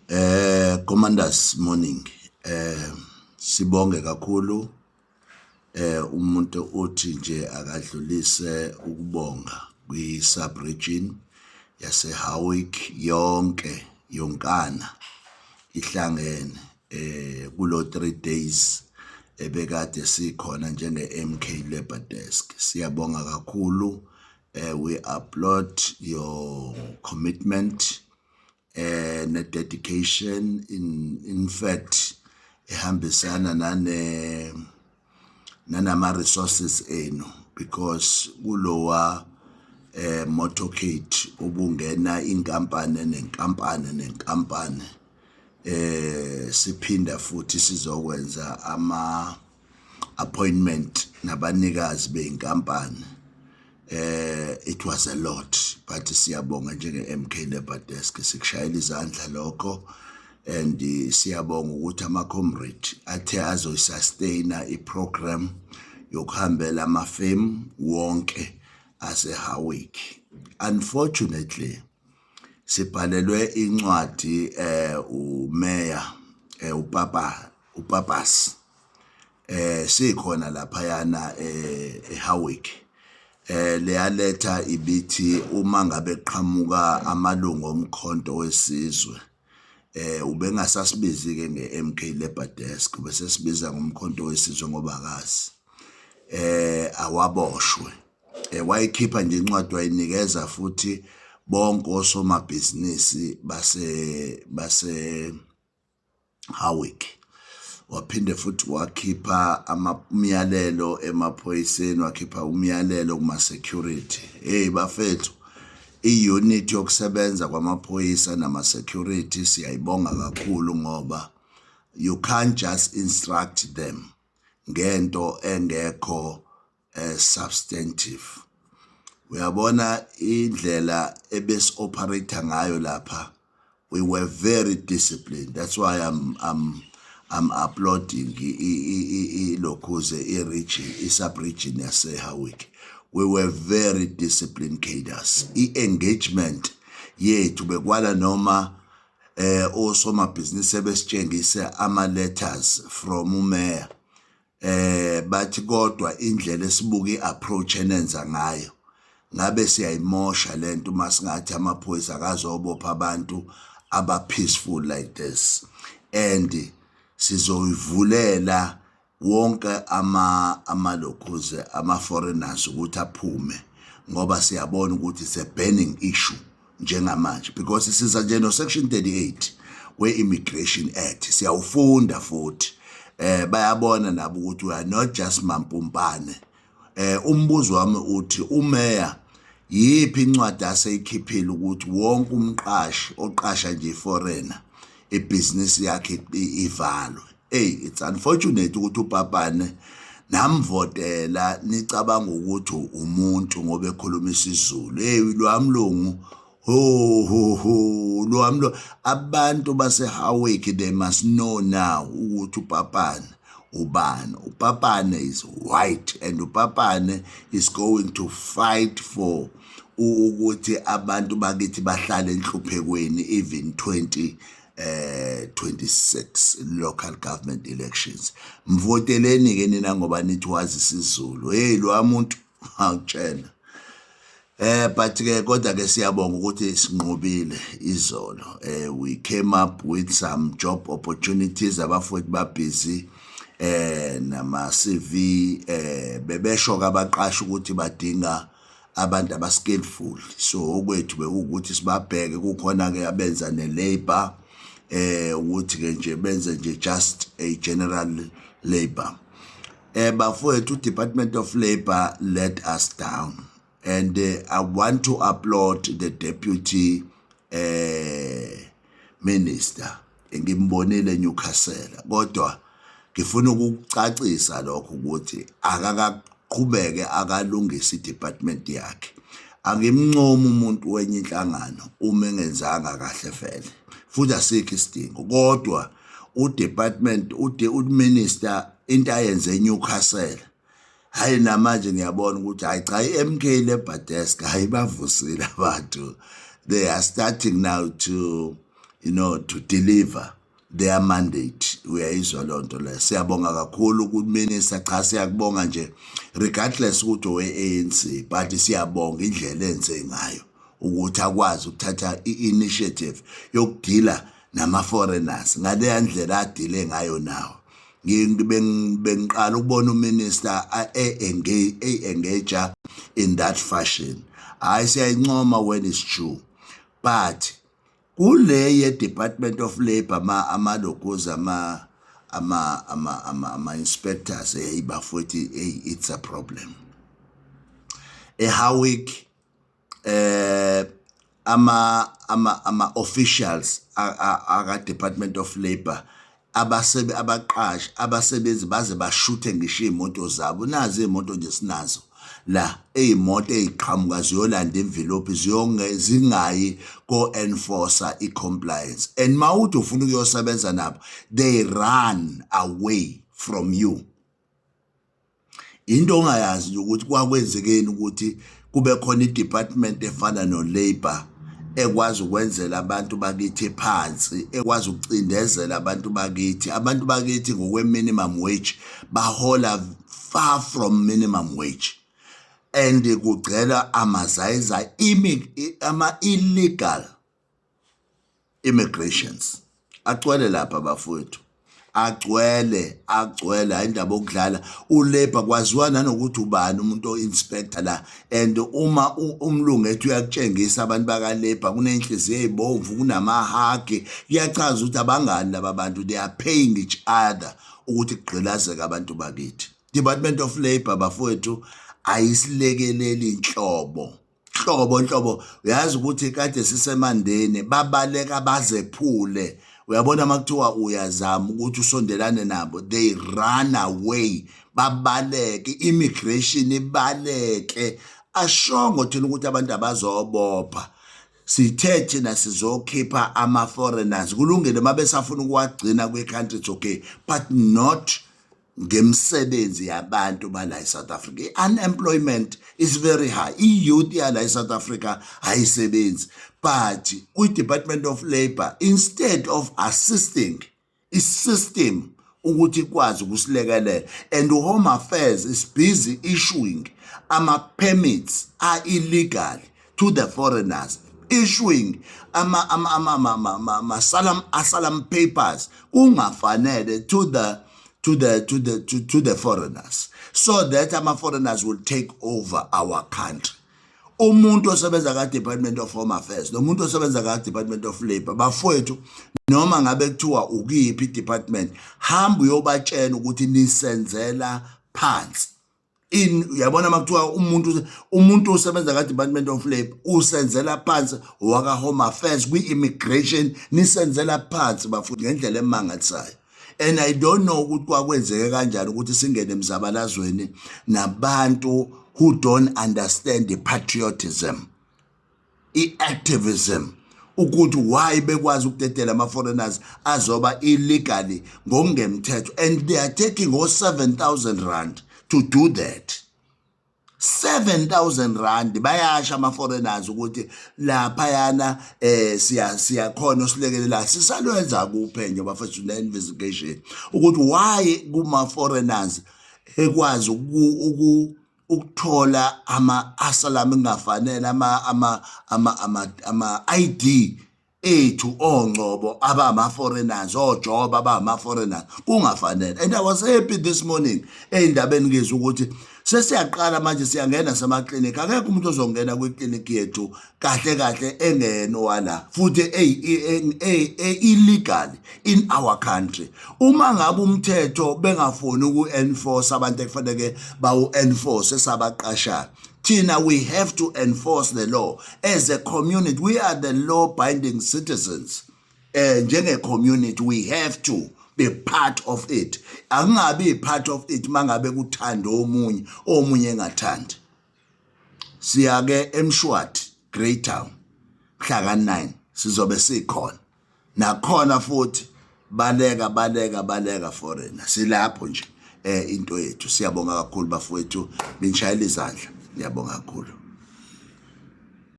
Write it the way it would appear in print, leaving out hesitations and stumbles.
Commanders, morning. Sibonge kakhulu. Umuntu uthi nje akadlulise ukubonga kwi sub region yase Howick yonke yonkana ihlangene kulo 3 days ebekade sikhona njenge MK Labour Desk. Siyabonga kakhulu. We applaud your commitment ne dedication, in fact ehambisana nanama resources enu, because kulowa motorcade ubungena inkampani nenkampani nenkampani, siphinda futhi sizokwenza ama appointment nabanikazi beinkampani. It was a lot, but siyabonga njenge MK Labour Desk, sikushayela izandla lokho, and siyabonga ukuthi ama comrade athe azoyisustain iprogram yokuhambela ama firm wonke ase Howick. Unfortunately, sibhalelwe incwadi umeya upapa uPapas sikhona lapha yana eHowick. Leya letter ibithi uma ngabe qhamuka amalungu omkhonto wesizwe, ubengasasibizi ke ngeMK Labour Desk, bese sibiza ngomkhonto wesizwe ngoba akazi awaboshwe. Wayikhipha nje incwadi, wayinikeza futhi bonke osomabhizinisi base Howick. Waphinde futhi wakhipha umyalelo emaphoyiseni, wakhipha umyalelo kuma security. Hey bafethu, i-unit yokusebenza kwamaphoyisa nama security siyayibonga kakhulu, ngoba you can't just instruct them ngento engekho substantive. Uyabona indlela ebesi operate ngayo lapha, we were very disciplined. That's why I'm applauding ilokhuze i-region, i-sub-region yase-Howick. We were very disciplined cadres. I-engagement yethu bekwala noma osomabhizinisi ebesitshengise ama letters from umeya, bathi kodwa indlela esibuka iapproach enenza ngayo, ngabe siyayimosha lento uma singathi amaphoyisa akazobopha abantu aba peaceful like this, and sizoyivulela wonke ama amalokhuze ama foreigners ukuthi aphume, ngoba siyabona ukuthi it's a burning issue njengamanje, because siza nje no section 38 we-Immigration Act, siyawufunda futhi. Bayabona nabo ukuthi we are not just mampumpane. Umbuzo wami uthi, umeya yiphi incwadi aseyikhiphile ukuthi wonke umqashi oqasha nje foreigner ibhizinisi yakhe ivalwe? Hey, it's unfortunate ukuthi uPapane namvotela nicabanga ukuthi umuntu ngoba ekhuluma isiZulu. Hey, lwamlungu, ho ho ho, lwamlo. Abantu baseHowick, they must know now ukuthi uPapane ubani. UPapane is white, and uPapane is going to fight for ukuthi abantu bakithi bahlale enhluphekweni even 20 26 local government elections. Mvoteleni ke nina ngoba nithi wazi isiZulu. Hey, lo muntu awutshela. But ke kodwa ke siyabonga ukuthi sinqobile izolo. We came up with some job opportunities. Abafowethu ba busy nama CV, bebesho kabaqashi ukuthi badinga abantu aba skillful, so okwethu bekuwukuthi sibabheke. Kukhona ke abenza ne labor, ukuthi ke nje benze nje just a general labor. Bafowethu, Department of Labor let us down, and I want to applaud the deputy minister ngimbonile eNewcastle, kodwa ngifuna ukukucacisa lokho ukuthi akakaqhubeke akalungisa idepartment yakhe. Angimncomi umuntu wenye inhlangano uma engenzanga kahle vele, futhi asikho isidingo, kodwa udepartment uminister into ayenze eNewcastle, hayi, namanje ngiyabona ukuthi hayi cha, iMK Labour Desk hayi, bavusile abantu. They are starting now to to deliver their mandate. Uyayizwa loo nto leyo. Siyabonga kakhulu ku-minister. Cha, siyakubonga nje, regardless ukuthi owe-ANC, but siyabonga indlela enze ngayo ukuthi akwazi ukuthatha i-initiative yokudila nama-foreigners ngaleya ndlela adile ngayo nawo. Bengiqala ukubona u-minister e-engage in that fashion. Hayi, siyayincoma when it's true, but kule ye-Department of Labour, amalokuza ama inspectors, hey bafowethu, hey, it's a problem. EHowick ama officials aka Department of Labour abasebe abaqashi abasebenzi baze bashuthe ngisho iy'moto zabo. Nazi iy'moto nje sinazo la, ey'moto ey'qhamuka ziyolanda imvilophi, ziyonge zingayi ko-enforcer i-compliance, and mawuthi ufuna ukuyosebenza nabo, they run away from you. Into ongayazi nje ukuthi kwakwenzekeni ukuthi kube khona i-department efana no-labor ekwazi ukwenzela abantu bakithi phansi, ekwazi ukucindezela abantu bakithi ngokwe-minimum wage. Bahola far from minimum wage and kugcela amazayizayi, ama-illegal immigrations agcwele lapha bafowethu, agcwele, agcwele. Hayi, indaba okudlala u-labour, kwaziwa nanokuthi ubani umuntu o-inspector la. And uma umlungu ethi uyakutshengisa abantu baka-labour, kuney'nhliziyo ey'bomvu, kunamahagi, kuyachaza ukuthi abangani laba bantu. They are paying each other ukuthi kugqilazeke abantu bakithi. Department of Labour bafowethu ayisilekeleli inhlobo, hlobo nhlobo. Uyazi ukuthi kade sisemandeni, babaleka bazephule. Uyabona, makuthiwa uyazama ukuthi usondelane nabo, they run away, babaleke, immigration ibaleke. Ashongo thina ukuthi abantu abazobopha, sithe thina sizokhipha ama-foreigners. Kulungile, mabesafuna ukuwagcina kwi-country, it's okay, but not ngemisebenzi yabantu bala eSouth Africa. I-unemployment is very high, i-youth yala eSouth Africa ayisebenzi, but kwi-Department of Labour, instead of assisting i-system ukuthi ikwazi ukusilekelela, and Home Affairs is busy issuing ama-permits are illegal to the foreigners, issuing ama asylum papers kungafanele to the foreigners, so that ama foreigners will take over our country. Umuntu osebenza ka Department of Home Affairs nomuntu osebenza ka Department of Labor, bafowethu, noma ngabe kuthiwa ukuyiphi department, hamba uyobatshela ukuthi nisenzela phansi. In uyabona, makuthiwa umuntu osebenza ka Department of Labor usenzela phansi, waka Home Affairs, kwi immigration nisenzela phansi bafowethu ngendlela emangalisayo. And I don't know ukuthi kwakwenzeke kanjani ukuthi singene emzabalazweni nabantu who don't understand the patriotism, i-activism, ukuthi why bekwazi ukudedela ama-foreigners azoba illegally, ngokungemthetho, and they are taking o-R7000 to do that. R7000 bayasha ama-foreigners ukuthi laphayana siyakhona osilekelela. Sisalwenza kuphenyo bafethu ne-investigation ukuthi why kuma-foreigners ekwazi ukuthola ama-asylum kungafanele, ama ID ethu, ongcobo abama-foreigners, ojoba abama-foreigners kungafanele. And I was happy this morning ey'ndabeni ngizwa ukuthi sesiyaqala manje, siyangena semaklinikhi. Akekho umuntu ozongena kwiklinikhi yethu kahle kahle engeno wala futhi illegal in our country. Uma ngabe umthetho bengafuni uku-enforce, abantu ekufanele bawu-enforce esabaqashayo thina, we have to enforce the law as a community. We are the law binding citizens. Njenge community we have to be part of it. Akungabi part of it mangabe kuthanda omunye, omunye engathandi. Siya ke eMshwathi, Greytown, mhla ka9 sizobe sikhona nakhona futhi. Baleka, baleka, baleka foreigner. Silapho nje into yethu. Siyabonga kakhulu bafowethu, binishayela izandla. Ngiyabonga kakhulu.